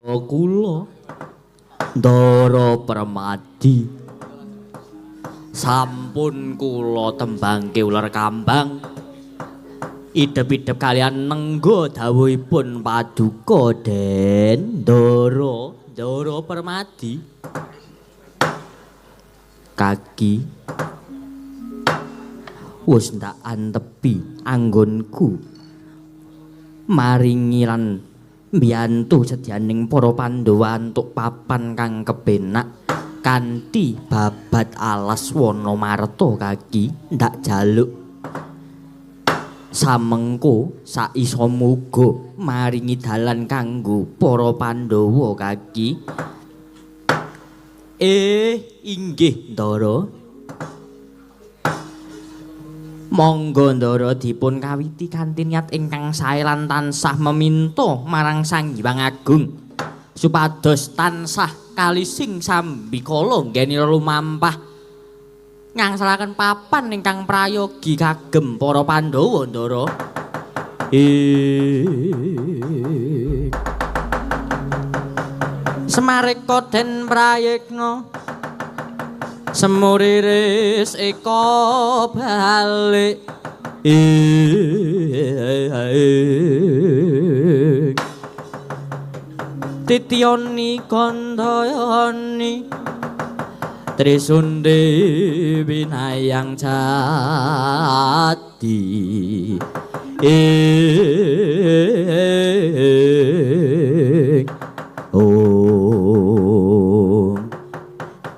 Kula Ndara Permadi sampun kula tembangke uler kambang idep-idep kalian nenggo dawuhipun paduka Den Ndara Ndara Permadi. Kaki wis ndak antepi anggonku maringi lan mbiyantu sedyaning para Pandhawa antuk papan kang kepenak kanthi babat alas wana marta. Kaki ndak jaluk samengko saisa muga maringi dalan kanggo para Pandhawa. Kaki inggih Ndara. Monggo Ndara dipun kawiti kanthi niat ingkang sae lan tansah meminta marang Sang Hyang Agung supados tansah kalising sambikala nggenira lumampah ngangsalaken papan ingkang prayogi kagem para Pandhawa. Ndara. Semareka den prayekna semuriris eka balik. Titiyoni kandhayani Trisundi winayang jati. Om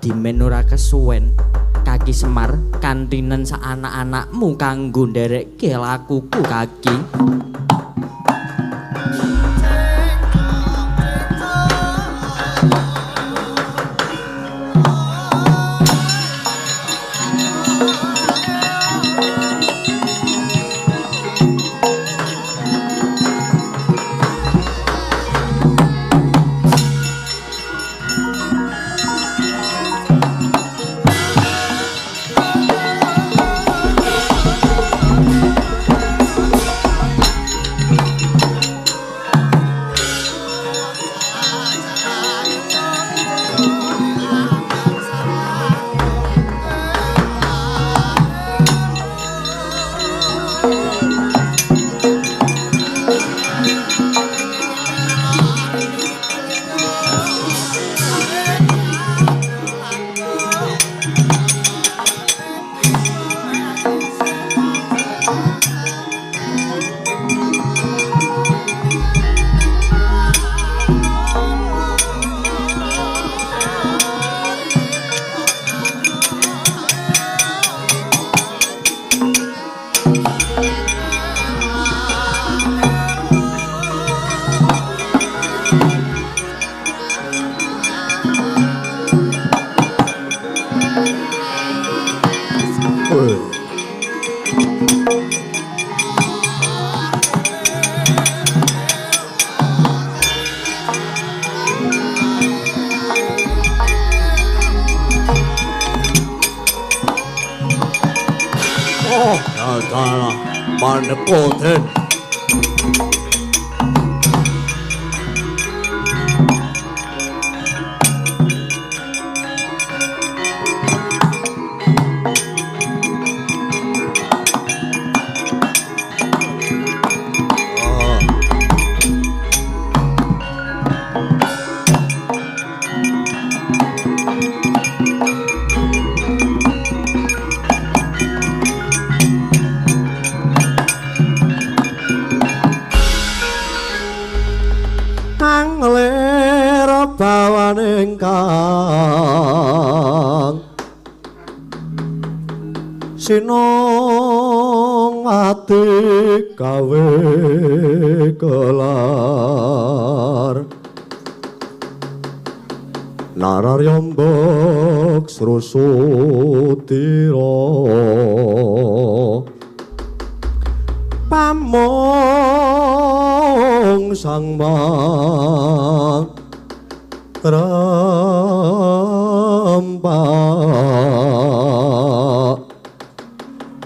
dimen ora kesuwen Kaki Semar kantinen sak anak-anakmu kanggo nderekke lakuku. Kaki sinong ati gawe kelar nararyambek srusutira pamong sang rampak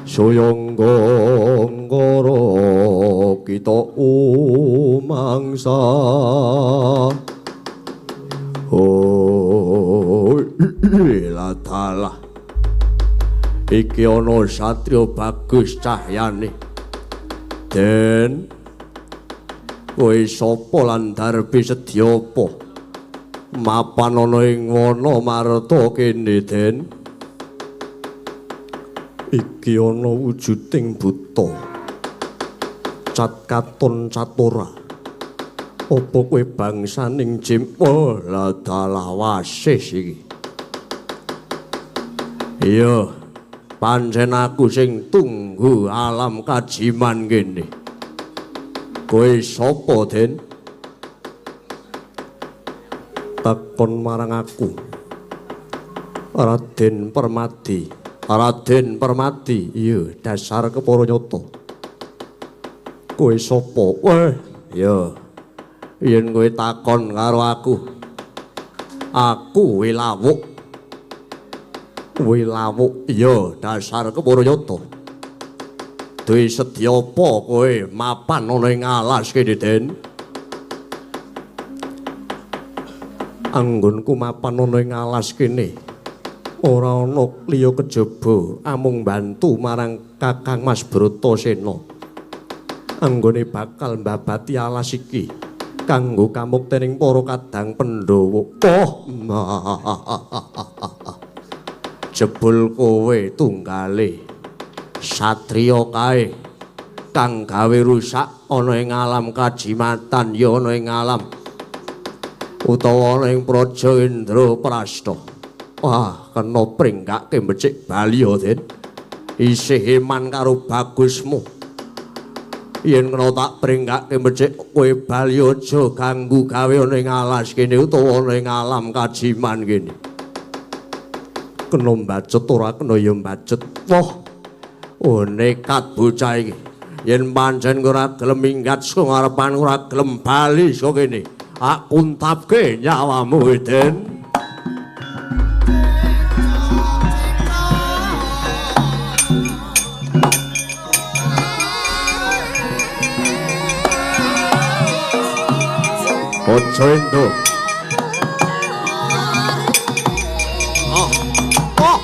suyangga kita umangsa. Iki ana satriya bagus cahyane. Den, kowe sapa lan darbi sedya apa? Mapan ana ing wana marta kene, Den. Iki ana wujuding buta. Cat katon catora. Apa kowe bangsaning Jim? Lah dalah wasis iki. Iya, pancen aku sing tunggu alam kajiman kene. Kowe sapa, Den? Takon marang aku. Raden Permadi. Raden Permadi. Iya, dasar kepara nyata. Kowe sapa? Weh, iya. Yen kowe takon karo aku, aku Wilawuk. Wilawuk, iya, dasar kepara nyata. Duwe sedya apa kowe mapan ana ing alas kene, Den? Anggonku mapan ana ing alas kene ora ana liya kejaba amung bantu marang Kakang Mas Bratasena. Anggone bakal mbabati alas iki kanggo kamuktening para kadang Pandhawa. Oh, jebul kowe tunggale satriya kae kang gawe rusak ana ing alam kajimatan, ya ana ing alam utawa ana ing praja Indraprasta. Wah, kena pringgake becik bali ya, Den. Isih iman karo bagusmu. Yen kena tak pringgake becik kowe bali aja ganggu gawe ana ing alas kene utawa ana ing alam kajiman kene. Kena mbacut ora kena ya mbacut. Wah, oh nekat bocah iki. Yen pancen ora gelem minggat saka ngarepan ora gelem bali saka kene, tak kuntapke nyawamu, Den. Aja endo. Oh. Oh.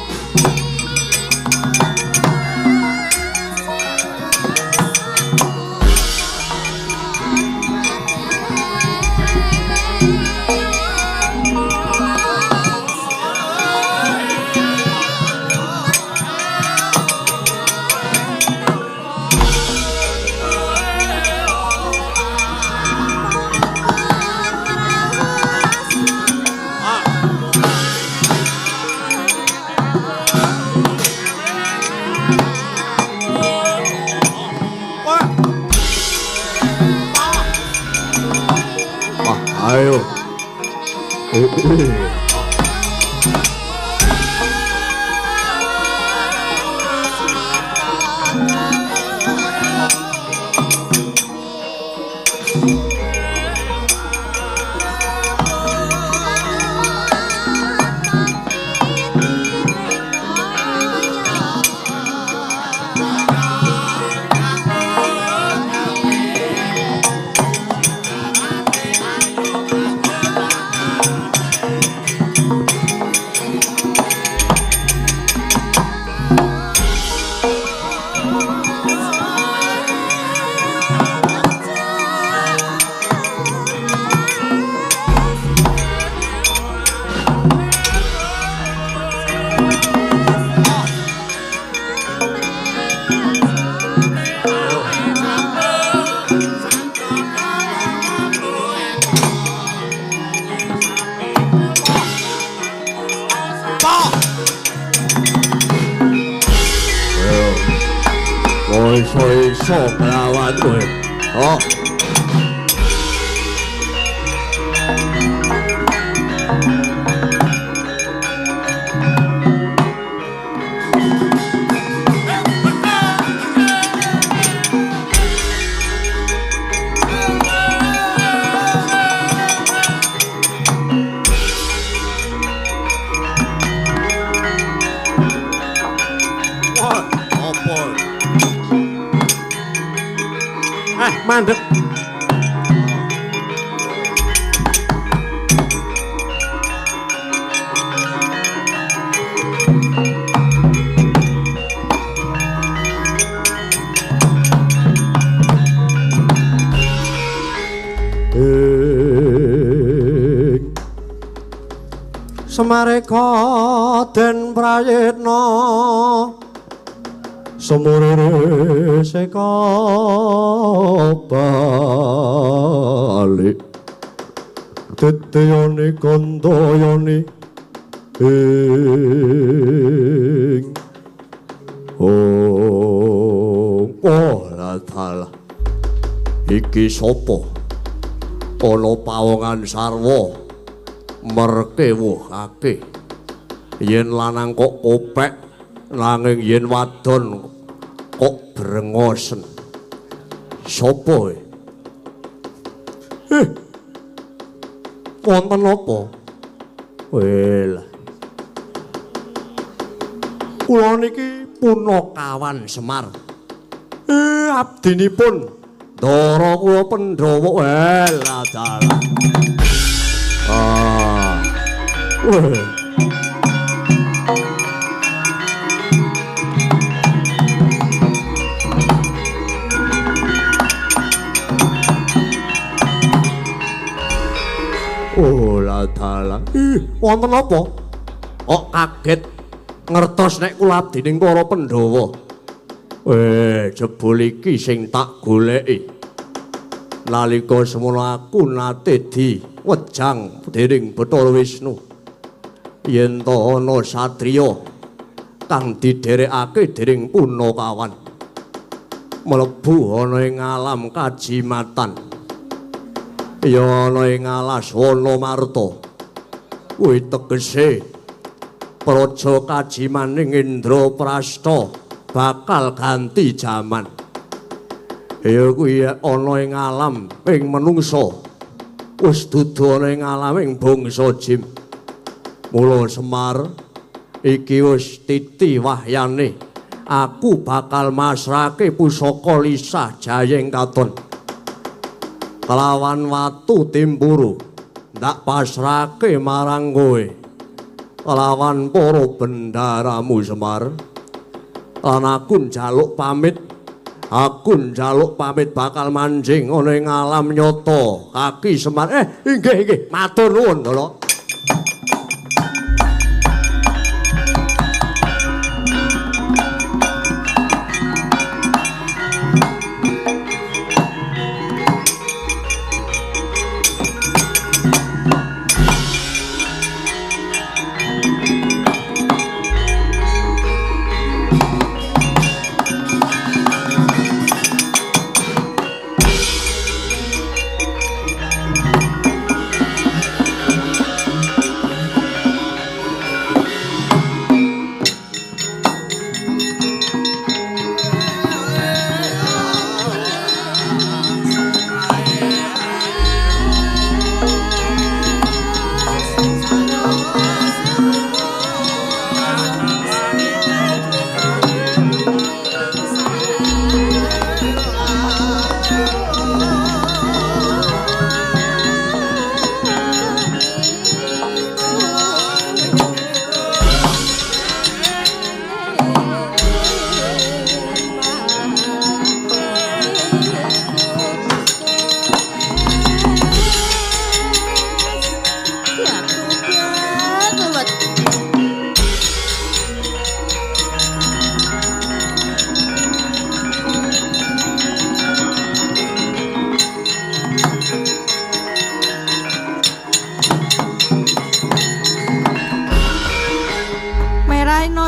Ayo. Iso nglawan kowe. Oh. Mandek. Semareka den prayitna sumurire seka balik teteyone kandayane ing oh dalah iki sapa ana pawongan sarwa merkewuhake yen lanang kok kopek nanging yen wadon kok brengosen sapa wonten apa welah kula niki punakawan Semar abdinipun Ndara kula Pandhawa welah dalah ah. Oh la dalah. Wonten apa? Kok kaget ngertos nek kula abdining para Pandhawa. Jebul iki sing tak goleki. Nalika semono aku nate diwejang dening Bathara Wisnu. Yen ta ana satriya kang didherekake dening punakawan mlebu ana ing alam kajimatan. Ya ana ing alas Wanamarta. Kuwi tegese praja kajimaning Indraprasta bakal ganti jaman. Ya kuwi ana ing alam ing menungsa. Wis dudu ana ing alam ing bangsa jim. Mula Semar iki wis titi wahyane. Aku bakal masrahke pusaka lisah jayeng katon. Kelawan watu timpuru ndak pasrahke marang kowe. Kelawan para bendaramu Semar. Lan aku njaluk pamit. Aku njaluk pamit bakal manjing ana ing alam nyata. Kaki Semar. Inggih inggih matur nuwun Ndara.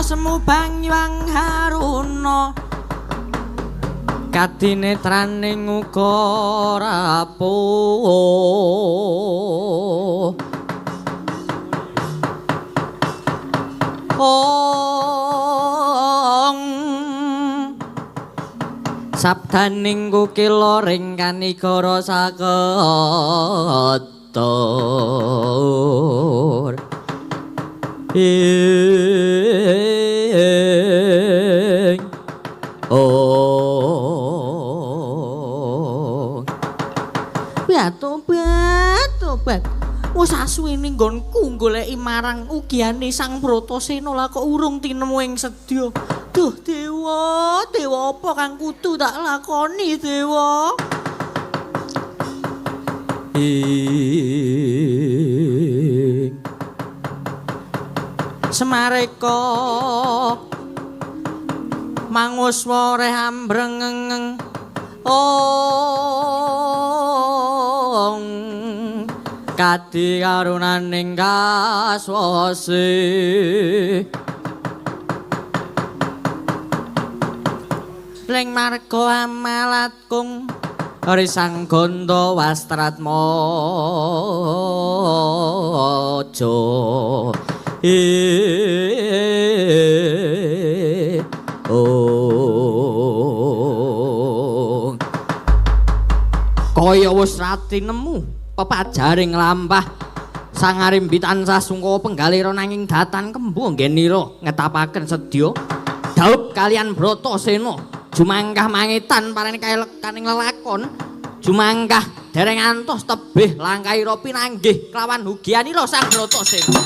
Semu Banywang Haruna kadinetraning uga rapuh. Ong sabdaning kukila ring kanigara saketur ing oh batu wis asuwene nggonku goleki marang ugiane Sang Bratasena lah kok urung tinemu ing sedya. Duh dewa, dewa apa kang kudu tak lakoni dewa? Ing Semareka manguswa reh ambrengeng ong kadi karunaning kaswase ring marga amalatkung risang ganda wastratmaja oh kaya wis rati nemu pepajaring lampah Sang Arimbi tansah sungkawa penggalira nanging datan kembu anggenira ngetapaken sedya daup kalian Bratasena jumangkah mangetan parane kaelekaning lelakon jumangkah dereng antos tebih langkahira pinanggih kelawan hugianira Sang Bratasena.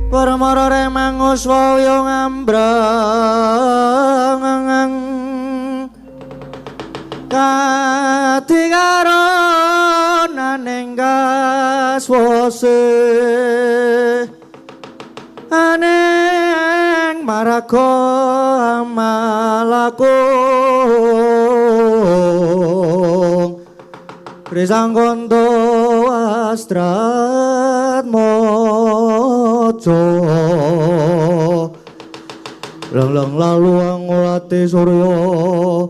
Permara remanguswa yo ngambreng kadi karonaning kaswase aneng maraga amalakung risang kondo wastratmaja lang-lang lalu angulate surya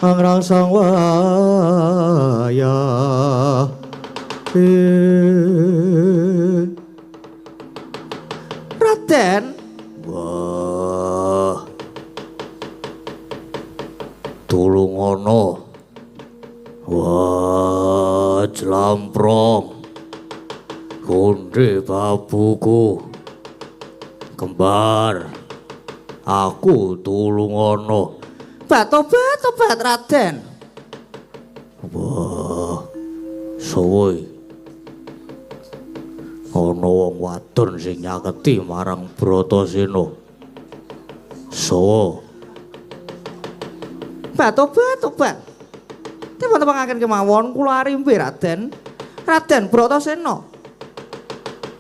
angrangsang waya. Raden, wah, tulungono. Wah, jlamprong gondhe babuku kembar, aku tulungono. Batobat tobat Raden. Wah, suwe ana wong wadon sing nyaketi marang Bratasena. Sawa. Batobat tobat. Dipun tepangaken kemawon kula arimbi Raden. Raden Bratasena.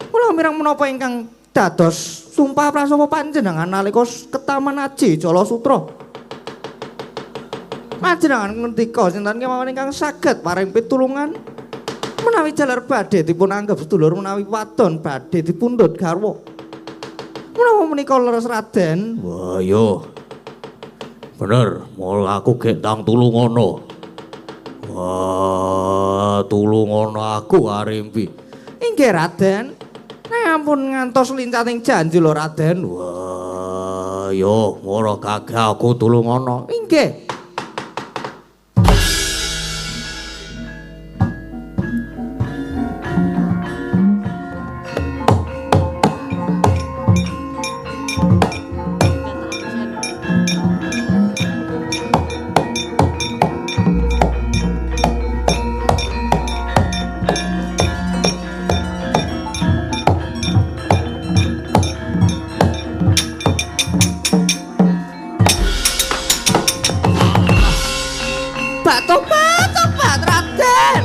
Kula mireng menapa ingkang dados sumpah prasawa panjenengan nalika ketaman aji Jalasutra. Panjenengan ngendika sinten kemawon ingkang saged paring pitulungan menawi jaler badhe dipun anggep sedulur menawi wadon badhe dipundhut garwa. Menapa menika leres Raden? Wah, yo. Bener, mul aku gek tang tulungono. Wah, tulungono aku Arimbi. Inggih Raden. Nek ampun ngantos lincating janji lho Raden. Wah, yo moro gagah aku tulungono. Inggih. Tobat, Raden.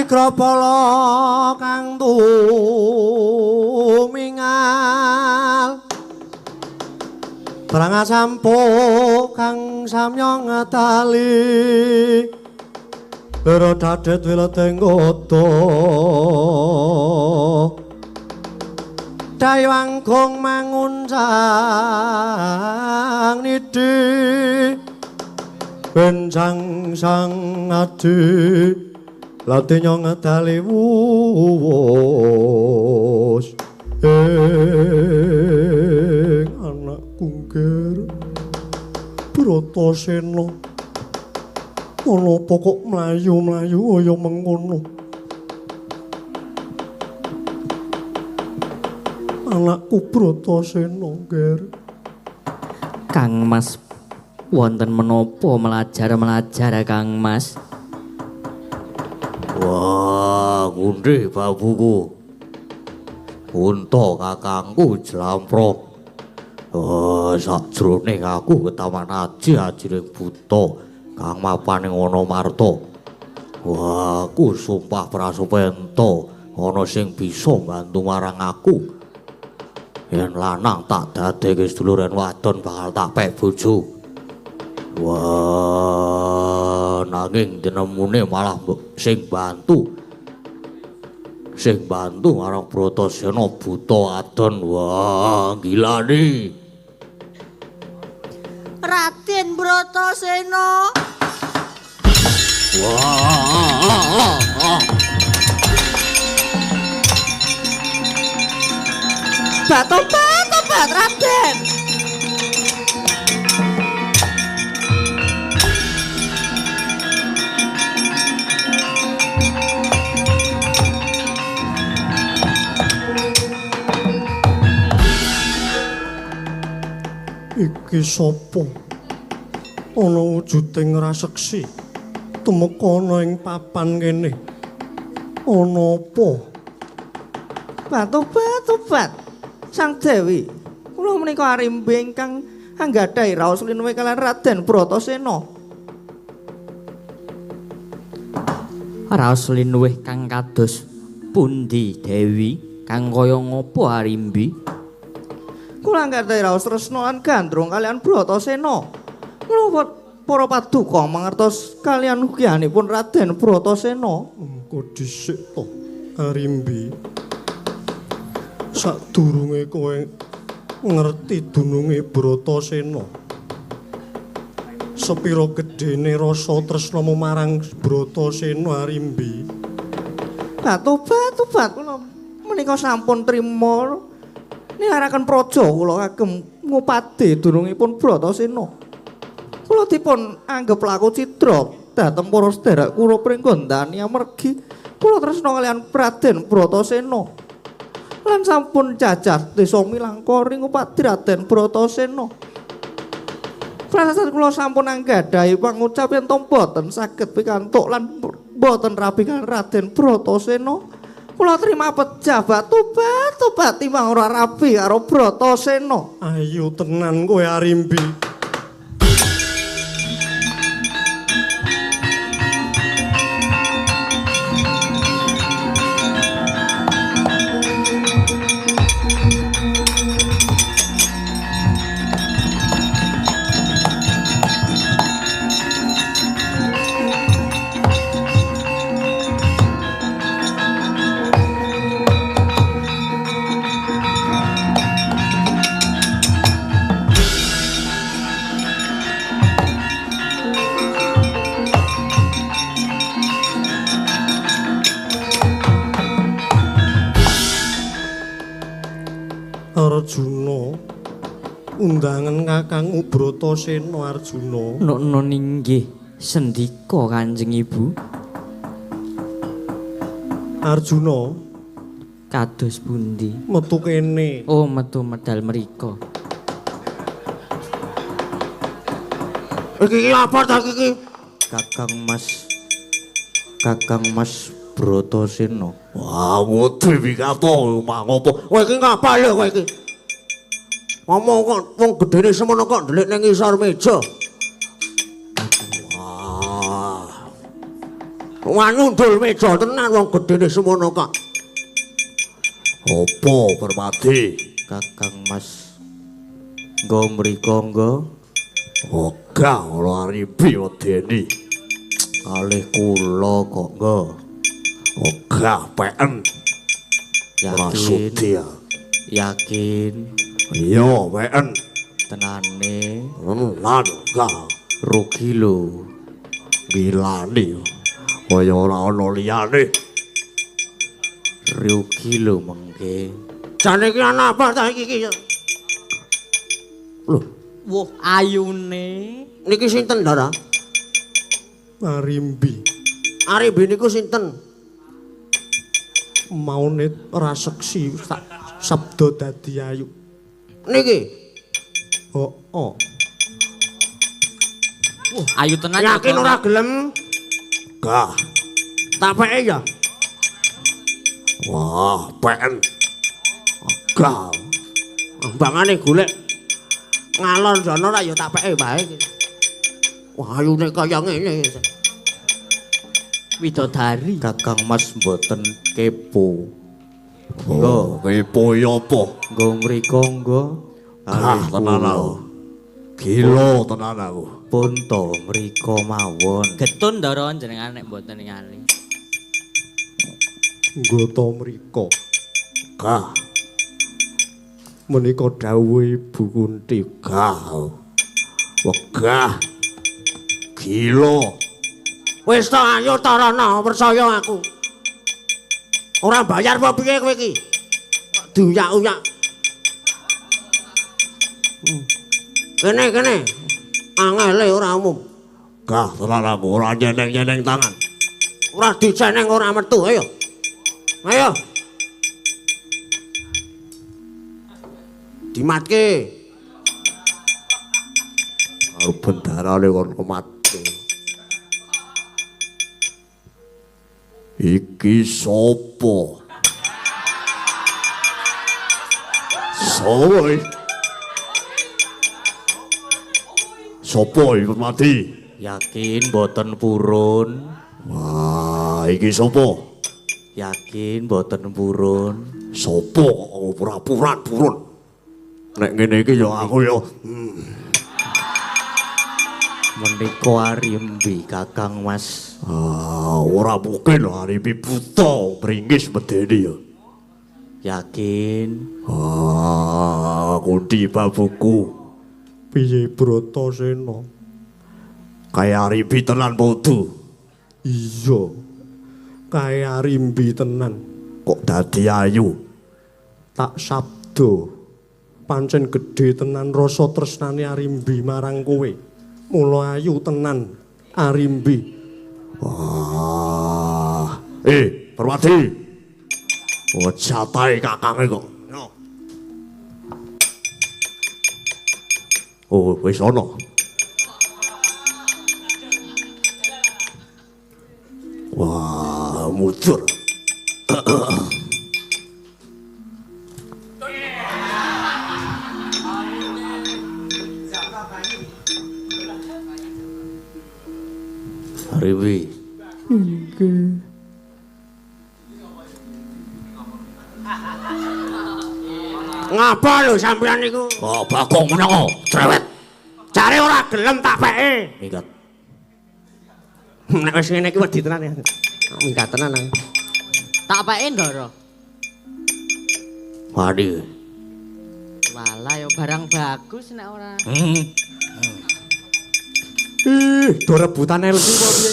Nyagrapala kang tumingal Brangasampo kang samya ngetali Bero dadet wileteng kota Dayangkung manguncang nidhi Bencang sang adi lati nyong ngetali wuwus ing anakku nger Bratasena ana apa kok mlayu-mlayu kaya mengkono. Anakku Bratasena nger. Kang Mas wonten menapa melajar-melajar Kang Mas? Wah, ngundhi babuku. Unta kakangku jlamprok. Oh, sakjroning aku ketaman aji ajiring buta kang mapan ing ana marta. Wah, aku sumpah prasupenta ana sing bisa mbantu marang aku. Yen lanang tak dadeke sedulur, yen wadon bakal tak pek bojo. Wah, nanging tinemune malah sing bantu. Sing bantu marang Bratasena buta adon. Wah, gilani. Raden Bratasena. Wah. Tobat, tobat Raden. Iki sapa? Ana wujuding raseksi tumeka ana ing papan kene. Ana apa? Tobat, tobat. Sang Dewi, kula menika arimbi ingkang anggadhahi raos linuwih kaliyan Raden Bratasena. Raos linuwih kang kados pundi Dewi? Kang kaya ngapa arimbi? Kula anggadhahi raos tresna lan gandrung kaliyan Bratasena. Kula para paduka mangertos kaliyan ugihanipun Raden Bratasena. Engko dhisik to arimbi. Sadurunge kowe ngerti dununge Bratasena, sepira gedene rasa tresnamu marang Bratasena arimbi? Tobat, tobat kula menika sampun trima nilaraken praja kula kagem ngupade dunungipun Bratasena. Kula dipun anggep laku cidra dhateng para sedherek kula pringgondani amargi kula tresna kaliyan Raden Bratasena. Lan sampun jajah desa Milangkori ngupadi Raden Bratasena. Prasasat kula sampun anggadhahi pangucap yen to boten saged pikantuk lan boten rabi kaliyan Raden Bratasena. Kula trima pejabat tobat tobat timbang ora rabi karo Bratasena. Ayo tenan kowe arimbi. Arjuna, undangan Kakang Bratasena Arjuna. Nokno inggih sendika Kanjeng Ibu. Arjuna, kados pundi? Metu kene. Oh, metu medal mriko. Iki iki apa ta iki? Kakang Mas, Kakang Mas Bratasena. Wah, wedi wikato mangopo. Kowe iki ngapa lho kowe iki? Ngomong kok wong gedene semono kok ndelik ning ngisor meja. Wah. Wah nyundul meja tenan wong gedene semono kok. Apa Permadi? Kakang Mas. Nggo mriko nggo. Ora ora Arimbi wedeni. Kalih kula kok nggo. Ora peken. Ora sudi. Yakin. Iya, peken. Tenane. Tenan gak rugi lho. Gilani. Kaya ora ana liyane. Rugi lho mengke. Jane iki ana apa ta iki iki? Lho, wah ayune. Niki sinten, Ndara? Arimbi. Arimbi niku sinten? Maune ora seksi tak sabda dadi ayu. Niki. Heeh. Wah, ayu tenan. Yakin ora gelem? Gah. Tak peke ya. Wah, peken. Gah. Ambangane golek ngalor jono ra ya tak peke wae iki. Wah, ayune kaya ngene. Widodari. Kakang Mas mboten kepo. Nggo, kepo ya apa? Nggo mriko nggo. Ah, tenan aku. Gila tenan aku. Pun to mriko mawon. Getun Ndara jenengan nek mboten ningali. Nggo to mriko. Gah. Menika dawuh Ibu Kunti. Gah. Wegah. Gila. Wis to ayo tarana percaya aku. Ora bayar apa piye kowe iki? Kok diuyak-uyak. Kene kene. Angele ora umum. Gah tenan aku ora nyeneng-nyeneng tangan. Ora diceneng ora metu ayo. Ayo. Dimatke. Karo bendarane kon kematke. Iki sapa? Sapa iki? Sapa iki Permadi? Yakin mboten purun. Wah, iki sapa? Yakin mboten purun. Sapa kok pura-pura purun? Nek ngene iki ya aku ya. Menika Arimbi Kakang Mas. Ah, ora mungkin Arimbi buta bringis medeni ya. Yakin. Ah, Kunti babuku. Piye Bratasena? Kaya Arimbi tenan podo. Iya. Kaya Arimbi tenan. Kok dadi ayu? Tak sabda. Pancen gedhe tenan rasa tresnane Arimbi marang kowe. Mula ayu tenan Arimbi. Wah. Permadi. Oh, jatahe kakange kok. Yo. Oh, wis ana. Wah, mudur. Arimbi. Inggih. Ngapa lho sampean niku? Oh, Bagong menengo, cerewet. Jare ora gelem tak peke. Minggat. Nek wis ngene iki wedi tenan ya. Minggat tenan aku. Tak peke, Ndara. Waduh. Walah ya barang bagus nek ora. Ih, do rebutan LC apa piye?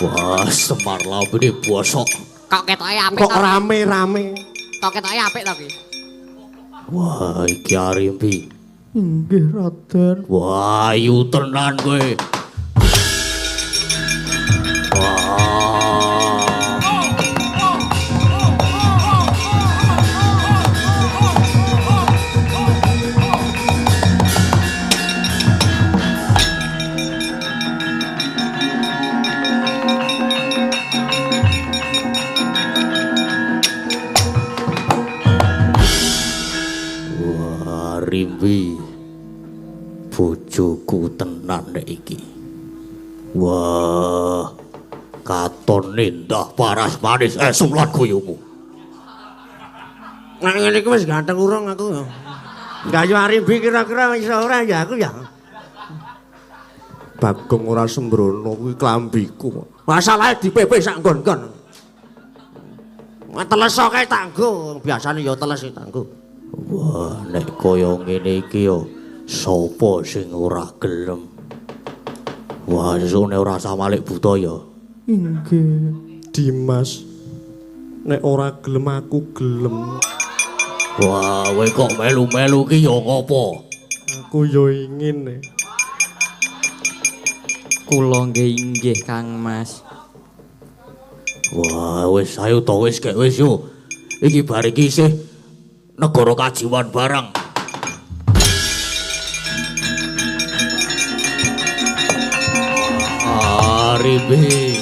Wah, Semar lambene bosok. Kok ketoke apik Kok rame-rame. Kok ketoke apik to ki? Wah, iki Arimbi. Inggih, Raden. Wah, ayu tenan kowe. Arimbi bojoku tenan nek iki. Wah, katon indah paras manis esum lan guyumu. Nek ngene iki wis ganteng urung aku. Gayu Arimbi kira-kira iso ora ya aku ya. Bagong ora sembrono kuwi klambiku. Masalahe dipepe sak nggon-nggon. Teles kae tanggo, biasane ya teles tanggo. Wah, nek kaya ngene iki ya sapa sing ora gelem? Wah, sesune ora samalik buta ya. Inggih, Dimas. Nek ora gelem aku gelem. Wah, kowe kok melu-melu ki ya ngopo? Aku ya ingin. Kula nggih inggih Kang Mas. Wah, wis ayo to wis gek wis yo. Iki bar iki isih negara kajiwan barang. Arimbi.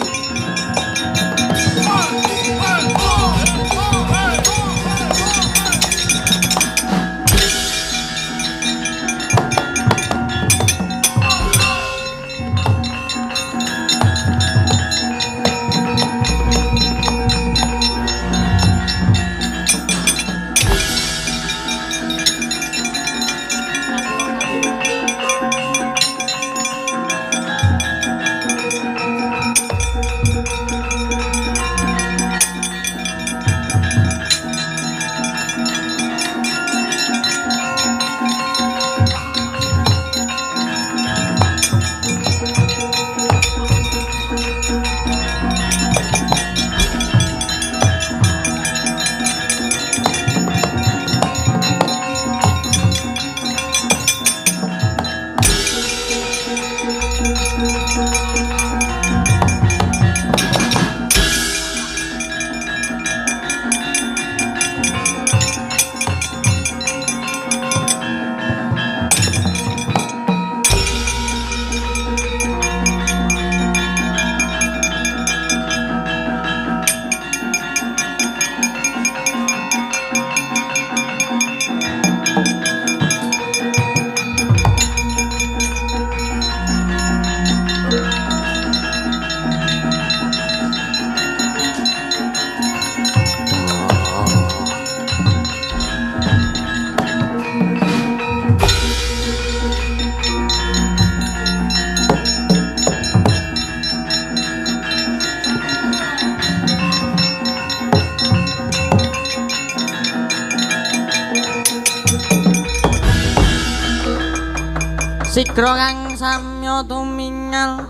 Sigra kang samya tumingal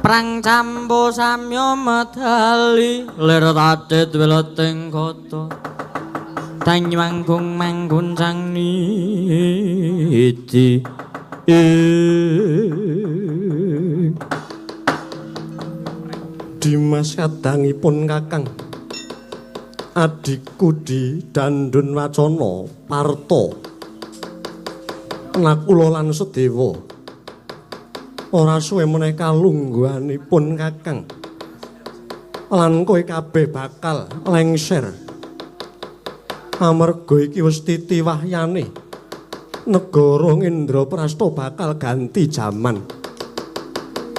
prang cambo samya medali lir tadit wileting kota tanyanggung mangguncang niti. Dimas kadangipun Kakang adikku di Dandun Wacana Parto Nakula lan Sedewa ora suwe meneh kalungguhanipun Kakang lan kowe kabeh bakal lengser amarga iki wis titi wahyane negara Indraprasta bakal ganti jaman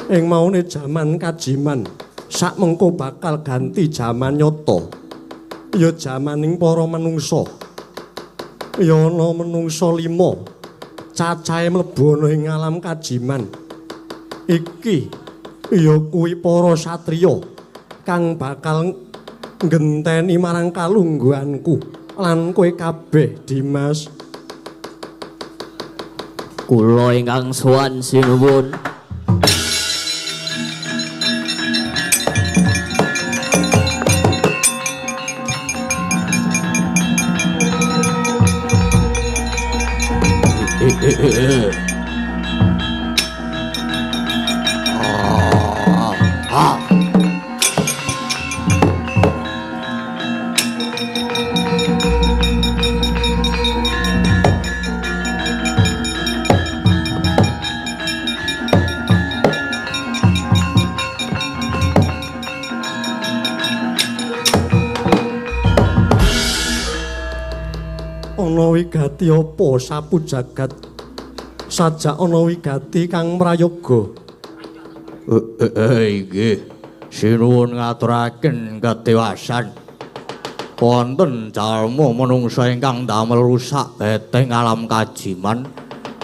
ing maune jaman kajiman sak mengko bakal ganti jaman nyata ya jamaning para manungsa ya ana manungsa 5 cacahe mlebu ana ing alam kajiman iki ya kuwi para satriya kang bakal nggenteni marang kalungguhanku lan kowe kabeh Dimas. Kula ingkang sowan sinuwun. Ana wigati apa sapu jagat sajak ana wigati kang prayoga Inggih. Sinuwun ngaturaken katewasan. Wonten jalma manungsa ingkang damel rusak beteng alam kajiman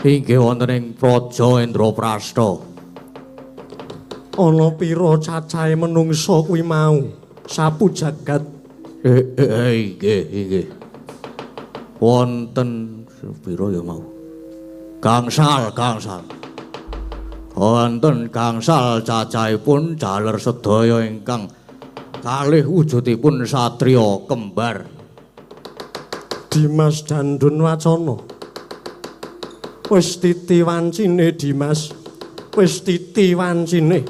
inggih wonten ing Praja Indraprasta. Ana pira cacahe manungsa kuwi mau? Sapu jagat. Inggih, inggih. Wonten pira ya mau? Gangsal, gangsal. Wonten gangsal cacahipun jaler sedaya ingkang kalih wujudipun satriya kembar. Dimas Dandun Wacana. Wis titi wancine Dimas. Wis titi wancine.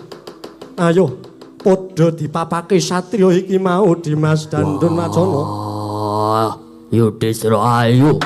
Ayo padha dipapake satriya iki mau Dimas Dandun Wacana. Wah, Yudhistira ayo.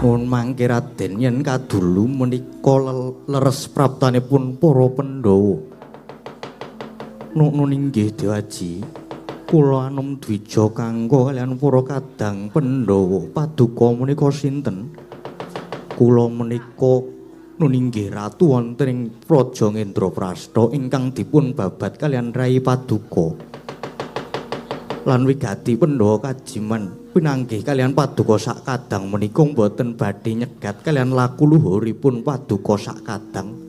Nuwun mangke Raden yen kadulu menika leres praptanipun para Pandhawa. Nun inggih Dewaji, kula anom dwija kanggo kaliyan para kadang Pandhawa. Paduka menika sinten? Kula menika nun inggih ratu wonten ing Praja Indraprasta ingkang dipun babat kaliyan Rai Paduka. Lan wigati Pandhawa kajiman pinanggih kaliyan paduka sak kadang menika mboten badhe nyegat kaliyan laku luhuripun paduka sak kadang.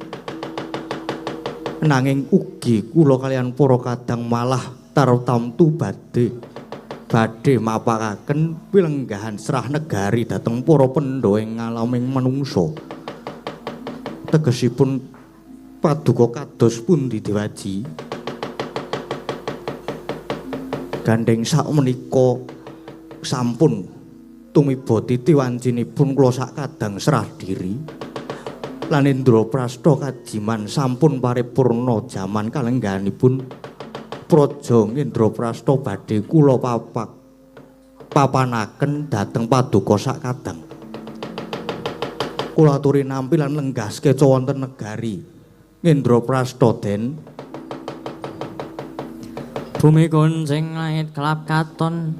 Nanging ugi kula kaliyan para kadang malah tartamtu badhe mapakaken pilenggahan serah negari dhateng para Pandhawa ing ngalaming manungsa. Tegesipun paduka kados pundi Dewaji? Gandheng sak menika sampun tumiba titi wancinipun kula sak kadang serah diri lan Indraprasta kajiman sampun paripurna jaman kalenggahanipun Praja Indraprasta badhe kula papanaken dhateng paduka sak kadang. Kula aturi nampi lan lenggah sekeca wonten negari Indraprasta den. Bumi kuncing langit kelap katon,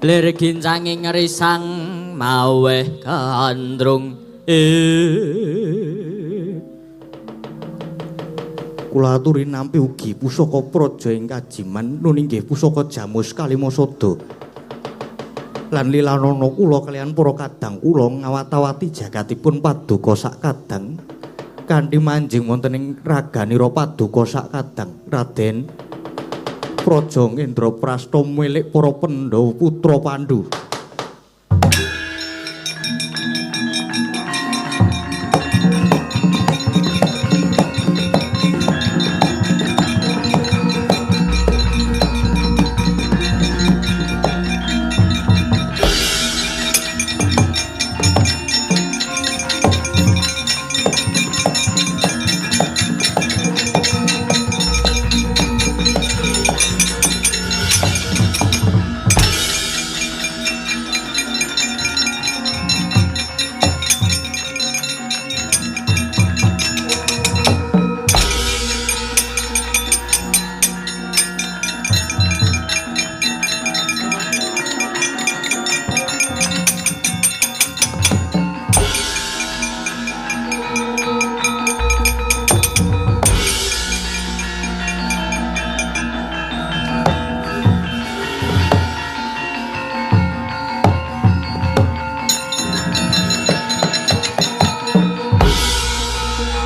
lir gincanging risang maweh gandrung. Kula aturi nampi ugi pusaka praja ing kajiman nun inggih pusaka Jamus Kalimasada. Lan lilanana kula kaliyan para kadang kula ngawat-awati jagatipun paduka sak kadang kanthi manjing wonten ing raganira paduka sak kadang. Raden, Praja Indraprasta milik para Pandhawa putra Pandhu.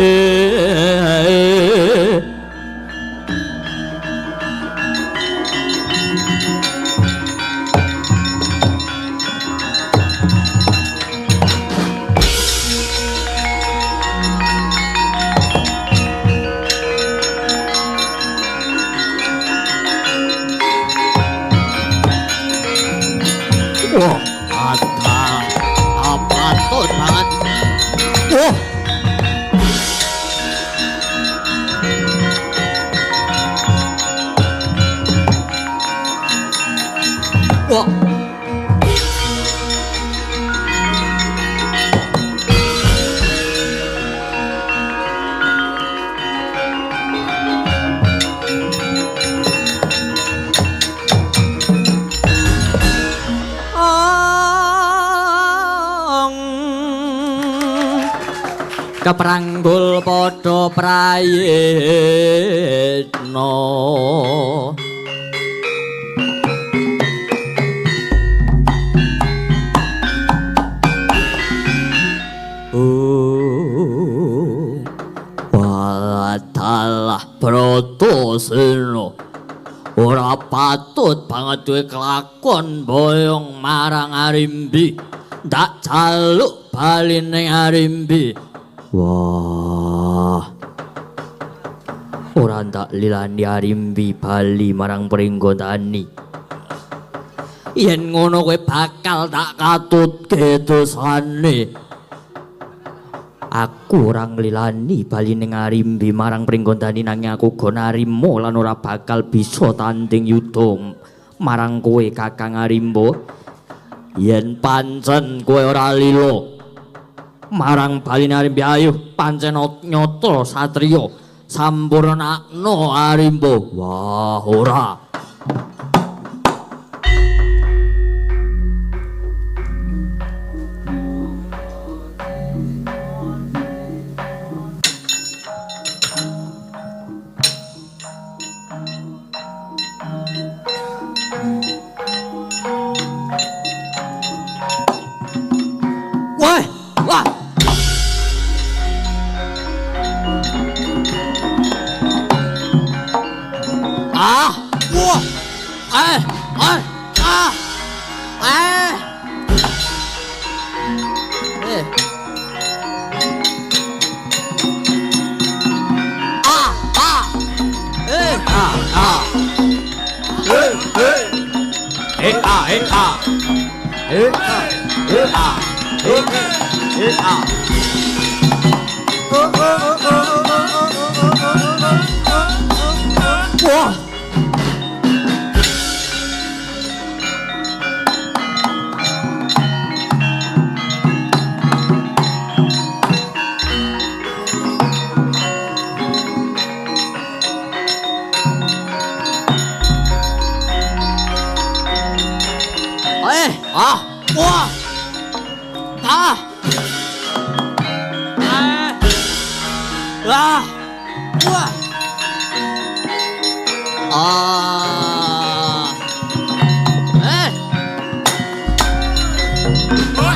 Wah, patut banget. Wah. Wah. Kepranggul padha prayitna. Wadalah Bratasena, ora patut banget duwe kelakon boyong marang Arimbi. Ndak jaluk bali ning Arimbi. Wah, ora ndak lilani Arimbi bali marang Pringgondani. Yen ngono kowe bakal tak katutke dosane. Aku ora nglilani bali ning Arimbi marang Pringgondani, nanging aku uga narima lan ora bakal bisa tanding yuda marang kowe Kakang Arimba. Yen pancen kowe ora lila marang baline Arimbi, ayo pancen nyata satriya sampurnakno Arimba. Wah, ora. Wah, wah. Ah, wah. Eh, eh, ah. Eh. Eh. Ah, ah. Eh, ah, ah. Eh, eh. Eh, ah, eh, ah. Eh, ah, eh, ah. Eh, eh, ah. Oh, oh, oh, oh, oh, oh, oh, oh, oh, oh. Wah. Eh, ah, wah. Ah. Eh. Ah. Wah. Ah. Eh. Wah.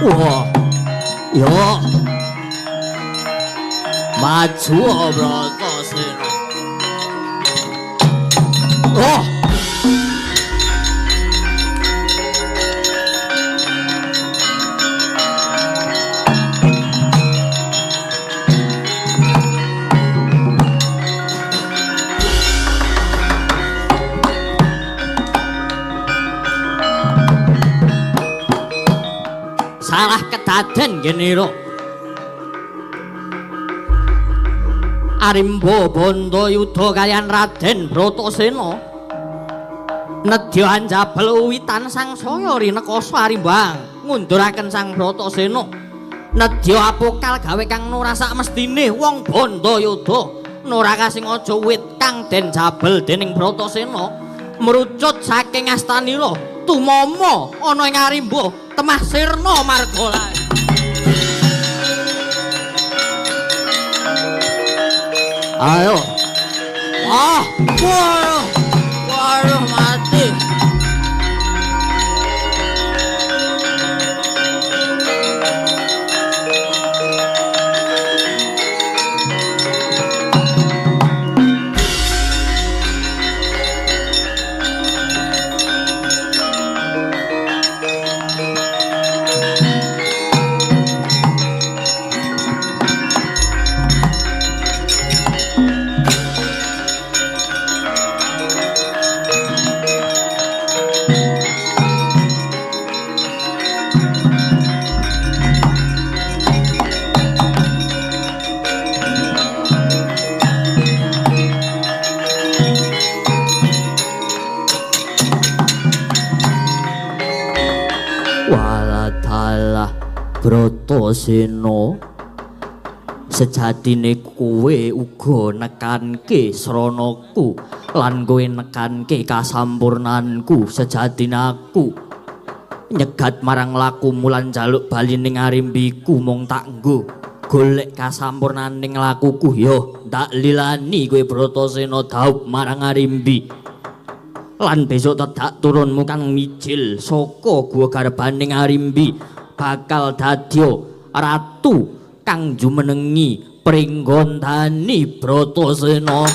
Wah. Yo. Maju Bratasena. Oh. Dalah kedaden genira. Arimba Bandayuda kaliyan Raden Bratasena nedya anjabel uwitan sangsaya rinekasa Arimba ngunduraken Sang Bratasena. Nedya apokal gawe kang nora sakmestine wong Bandayuda nora kasingaja wit kang den jabel dening Bratasena mrucut saking Astanira tumama ana ing Arimba temah sirna marga lae. Ayo. Ah, waduh. Waduh mati. Waladalah Bratasena, sejatine kowe uga nekanke sranaku lan kowe nekanke kasampurnanku. Sejatine aku nyegat marang lakumu lan njaluk bali ning arimbiku mung tak nggo golek kasampurnaning lakuku. Yo ndak lilani kowe Bratasena dhaup marang Arimbi. Lan besok tedak turunmu kang mijil saka guwa garbaning Arimbi bakal dadya ratu kang jumenengi pringgondani Bratasena.